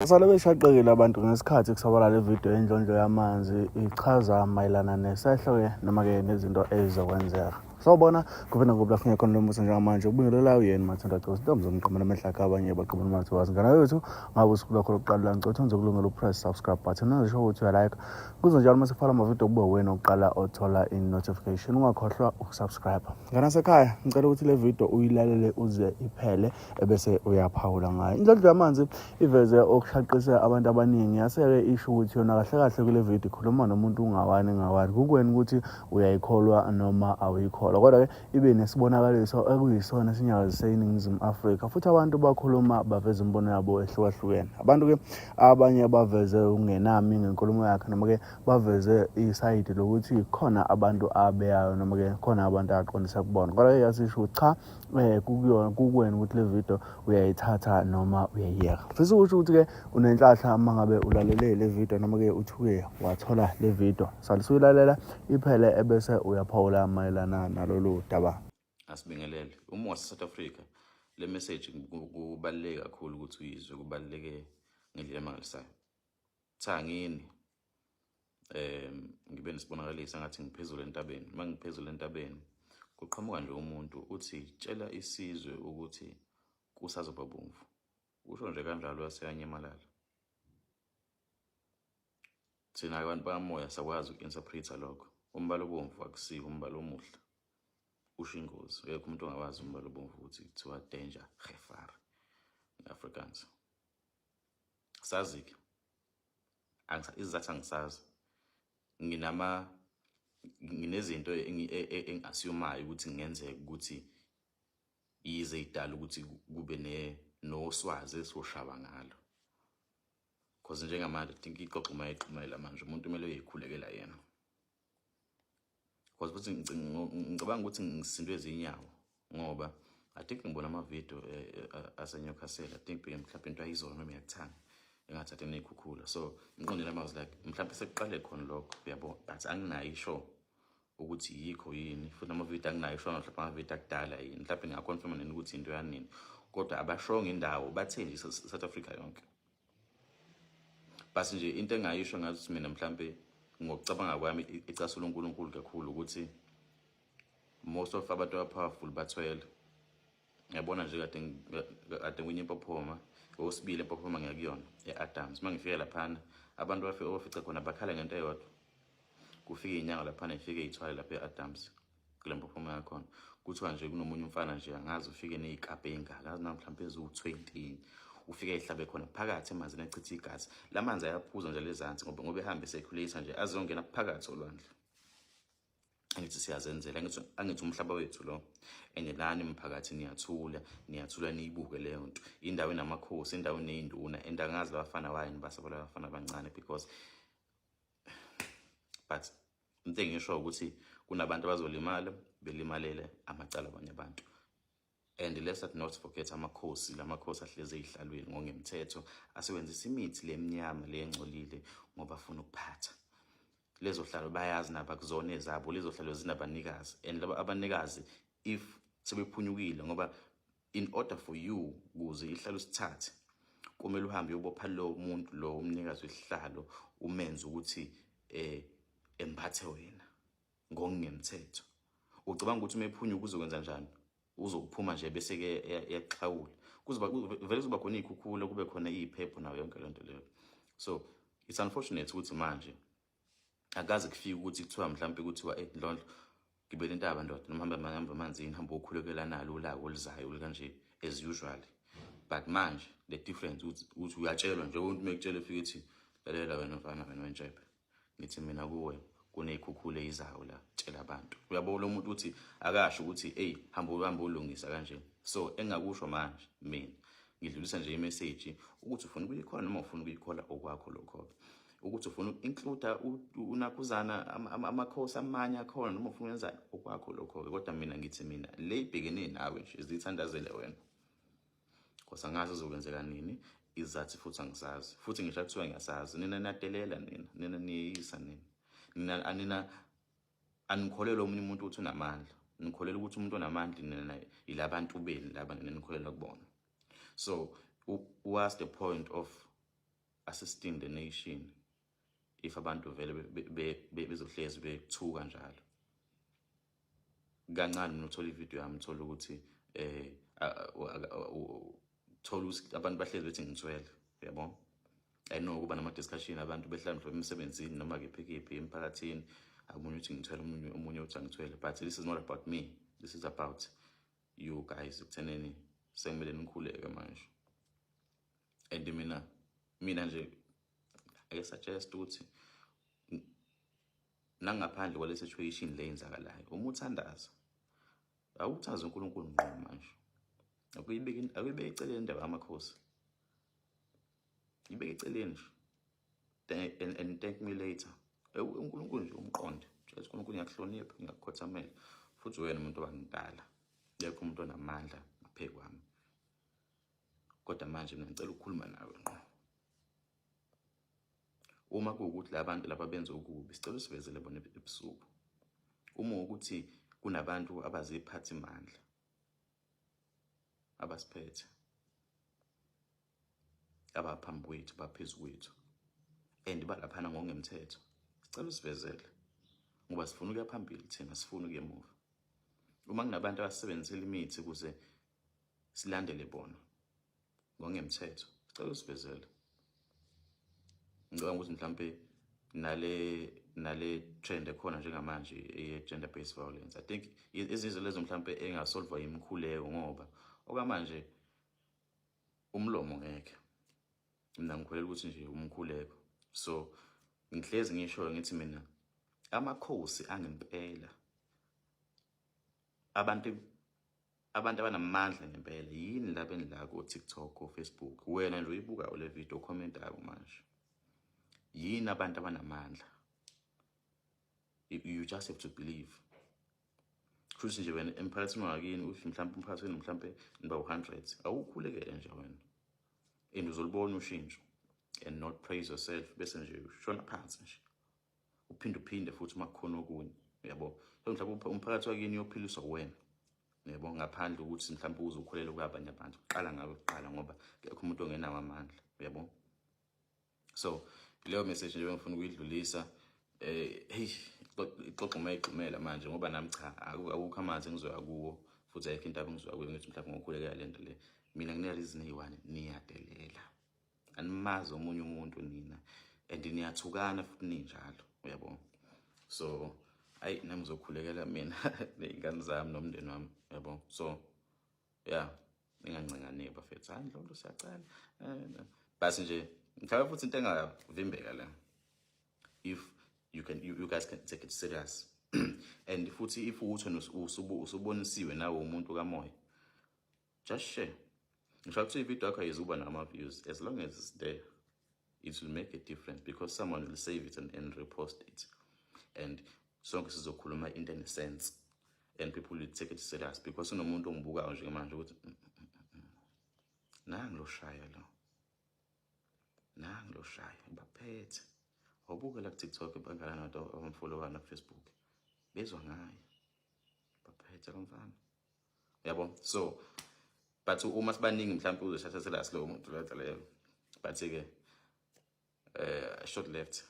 Basale beshaqekile abantu ngesikhathi kusabalala ividiyo yendlondlo yamanzi ichaza mayelana nesehlo-ke noma-ke nezinto ezizokwenzeka. Sawubona kuphi nakuphi lapho ngekhona lomusa njengamanje ubingelelayo yena Mathanda Gcosi intombi zomqamela amehlakhe abanye baqhubela umathiwazi ngana yethu ngabe usuku lwakho lokuqala la ngicela uthonze ukulungela upress subscribe button nozisho ukuthi uyalike kuze njalo uma sifaka amavidiyo kube wena oqala othola i-notification ungakhohlwa ukusubscribe. Ngana sekhaya ngicela ukuthi le video uyilalele uze iphele ebese uyaphawula ngayo. Indlondlo yamanzi iveze okushaqise abantu abaningi yaseke isho ukuthi yona kahle kahle kule video ikhuluma nomuntu ungawani ngawani kukwena ukuthi uyayikholwa noma awuyikholwa kodwa-ke ibe nesibonakaliso ekuyisona esinyakazise iNingizimu Afrika futhi abantu bakhuluma baveza imibono yabo ehlukahlukene. Abantu-ke abanye baveze ukungenami ngenkulumo yakhe noma-ke baveze isayidi lokuthi khona abantu abeyayo noma-ke khona abantu aqondisa kubona kodwa-ke yasisho ukuthi cha kukuyona kukwena ukuthi le video uyayithatha noma uyayiyeka. Ngifisa ukusho ukuthi-ke unenhlahla uma ngabe ulalele le video noma-ke uthuke wathola le video. Sale usuyilalela iphele ebese uyaphawula mayelana nalolu daba. Asibingelele. Uma wase-South Africa, le message kubaluleke kakhulu ukuthi uyizwe, kubaluleke ngendlela emangalisayo. Thangini ngibe nesibonakaliso ngathi ngiphezulu entabeni. Uma ngiphezulu entabeni kuqhamuka nje umuntu uthi tshela isizwe ukuthi kusazoba bomvu. Usho nje kanjalo yaseyanyamalala. Thina abantu bakamoya sakwazi uku-interpreta lokho. Umbala obomvu akusiwo umbala omuhle. Usho ingozi. Akekho umuntu ongawazi umbala obomvu ukuthi kuthiwa danger, gevaar nge-Afrikaans. Sazi-ke isizathu angisazi. Nginama nginezinto engi-assumayo ukuthi kungenzeka ukuthi yize idala ukuthi kube noswazi esoshawa ngalo. Cause njengamanje I think ixoxo uma exhumela manje umuntu kumele uyeyikhulekela yena. Cause futhi ngicabanga ukuthi ngisindwe izinyawo ngoba I think ngibona amavidiyo aseNewcastle. I think mhlawumbe into ayizona noma iyakuthanga engathi ade ney'khukhula. So emqondweni wami I was like mhlawumbe sekuqale khona lokho uyabo, but anginayo isure ukuthi yikho yini futhi amavidiyo anginayo isure mhlawumbe amavidiyo akudala yini mhlawumbe ngingaconfirma nini ukuthi into yanini kodwa abashongo indawo bathe nje South Africa yonke. But nje into engayisho ngathi mina mhlambe ngokucabanga kwami icasula uNkulunkulu kakhulu ukuthi most of abantu abapowerful bathwele. Ngiyabona nje kade kade nginye impophoma osibili empophoma ngiyakuyona e-Adams. Uma ngifika laphana abantu bafika ofica khona bakhala ngento eyodwa. Kufike inyanga laphana ifike ithwale lapha e-Adams kule mpophoma yakhona. Kuthiwa nje kunomunye umfana nje angazi ufike ney'kabha ey'ngaka azi noma mhlawumbe eziwu-20 ufike ehlabe khona phakathi emanzini achithe igazi. La manzi ayaphuza nje lezansi ngoba ehambe esekhulisa nje azongena phakathi olwandle. Angithi siyazenzela, angithi umhlaba wethu lo and lani mphakathi niyathula, niyathula niyibuke leyo nto. Indawo enamakhosi, indawo eney'nduna and angazi labafana wayini basabala abafana abancane because but into engisho ukuthi kunabantu abazolimala belimalele amacala abanye abantu. And let's not forget amakhosi, lamakhosi ahlezi ey'hlalweni ngokungemthetho asebenzisa imithi le emnyama le engcolile ngoba afuna ukuphatha. Lezo hlalo bayazi nabo akuzona ezabo, lezo hlalo zinabanikazi and laba abanikazi if sebephunyukile ngoba in order for you ukuze ihlalo sithathe kumele uhambe uyobopha lo muntu lo umnikazi wesihlalo umenze ukuthi embathe wena ngokungemthetho. Ucabanga ukuthi uma ephunyuka uzokwenza njani? Uzokuphuma nje bese ke eyaxhawula. Kuzoba vele kuzoba khona iy'khukhula kube khona iy'phepho nayo yonke lento leyo. So it's unfortunate ukuthi manje akaze kufike ukuthi kuthiwa mhlawumbe kuthiwa Ndlondlo gibela intaba ndoda noma hamba hamba emanzini hamba ukhulekela nalo ulaka oluzayo olukanje as usual. But manje the difference ukuthi uyatshelwa nje umuntu mekutshela efika ethi lalela wena mfana wena wentshebe ngithi mina kuwe kuney'khukhula eyizayo la tshela abantu. Uyabona lo muntu ukuthi akasho ukuthi hey hamba uhambe ulungisa kanje. So engakusho manje mina ngidlulisa nje imessage ukuthi ufuna ukuyikhola noma ufuna ukuyikhola okwakho lokho. Ukuthi ufuna uku-include unakuzana amakhosi amanye akhona noma ufuna ukwenza okwakho lokho-ke. Kodwa mina ngithi mina le ibhekene nawe nje zithandazele wena. Because angazi izokwenzeka nini izathu futhi angisazi. Futhi ngisho kuthiwa ngiyasazi nina niyadelela nina, nina niyeyisa nina. Nina anina anikholelwa omunye umuntu ukuthi unamandla. Nikholelwa ukuthi umuntu onamandla nina yilabantu benu laba nina nikholelwa kubona. So what's the point of assisting the nation if abantu vele bezohlezi bethuka njalo. Kancane mina uthola ividiyo yami, uthola ukuthi thola ukuthi abantu bahlezi bethi ngithwele, yabo. I know kuba nama-discussion, abantu behlala mhlawumbe emsebenzini noma kephi kephi emphakathini, omunye uthi ngithwele, omunye uthi angithwele, but this is not about me, this is about you guys ekuthenini sekumele nikhuleke manje. And mina nje ake suggest ukuthi nangaphandle kwale situation le yenzakalayo, uma uthandaza, awuthaze uNkulunkulu ngqo manje, akuyibeke eceleni indaba yamakhosi, ibeke eceleni nje and thank me later. UNkulunkulu nje umqonde, tshela uNkulunkulu, "Ngiyakuhlonipha, ngiyakukhothamela, futhi wena umuntu owangidala, akekho umuntu onamandla ngaphezu kwami, kodwa manje mina ngicela ukukhuluma nawe ngqo. Uma kuwukuthi la bantu laba benza okubi, sicela usivezele bona ebusuku. Uma ukuthi kunabantu abaziphathimandla abasiphethe, abaphambi kwethu, baphezu kwethu and balaphana ngokungemthetho, sicela usivezele ngoba sifuna ukuya phambili thina, sifuna ukuya emuva. Uma kunabantu abasebenzisela imithi ukuze silandele bona ngokungemthetho, sicela usivezele." Ngicabanga ukuthi mhlampe nale trend ekhona njengamanje ye-gender based violence, I think izinto lezo mhlampe engasolvwa imikhuleko, ngoba okwamanje umlomo ngeke. Mina ngikholelwa ukuthi nje umkhuleko. So ngihlezi ngisho ngithi mina amakhosi angempela, abantu abanamandla ngempela, yini laba enila ko-TikTok, ko-Facebook? Wena nje uyibukayo le video, ukhomentayo manje, yini abantu abanamandla? You just have to believe. Kusho nje wena emphakathini wakini, uthi mhlawumbe umphakathini mhlawumbe niba u-100, awukhulekele nje wena and uzolibona ushintsho, and not praise yourself, bese nje ushona phansi nje, uphinde uphinde futhi uma kukhona okunye, uyabo. So mhlawumbe umphakathi wakini uyophiliswa wena, yebo, ngaphandle ukuthi mhlawumbe uze ukholele kwabanye abantu. Kuqala ngawe kuqala, ngoba akekho umuntu ongenawo amandla, uyabo. So leyo message nje bengifuna ukuyidlulisa. Hey, ixoxa uma igxumela manje, ngoba nami cha, akukho amanzi engizoya kuwo, futhi ayikho into engizoya kuyo ngithi mhlawumbe ngokhulekela le nto le. Mina ngine reason eyi-one: niyadelela, animazi omunye umuntu nina and niyathukana futhi ninjalo, uyabo. So ayi, nami ngizokhulekela mina ney'ngane zami nomndeni wami, uyabo. So yeah, ningancengani bafethu, hayi Ndlondo, siyacela. Basi nje mhlawumbe futhi into engavimbeka la, if you guys can take it serious, and futhi if ukuthi wena usubonisiwe nawe umuntu kamoya, just share. Ngisho kuthiwa ividiyo yakho ayizuba nama-views, as long as it's there, it will make a difference, because someone will save it and repost it, and sonke sizokhuluma into ene-sense and people will take it serious, because unomuntu ongibukayo njengamanje ukuthi, "Nangu lo shaya lo, nangu lo shaya baphethe." Awubuke la ku-TikTok, bangana nabantu abamfollowayo, na-Facebook bezwa ngaye, baphethe lo mfana, yabo. So but uma sibaningi, mhlawumbe uzothatha serious lowo muntu leyo. But-ke short left.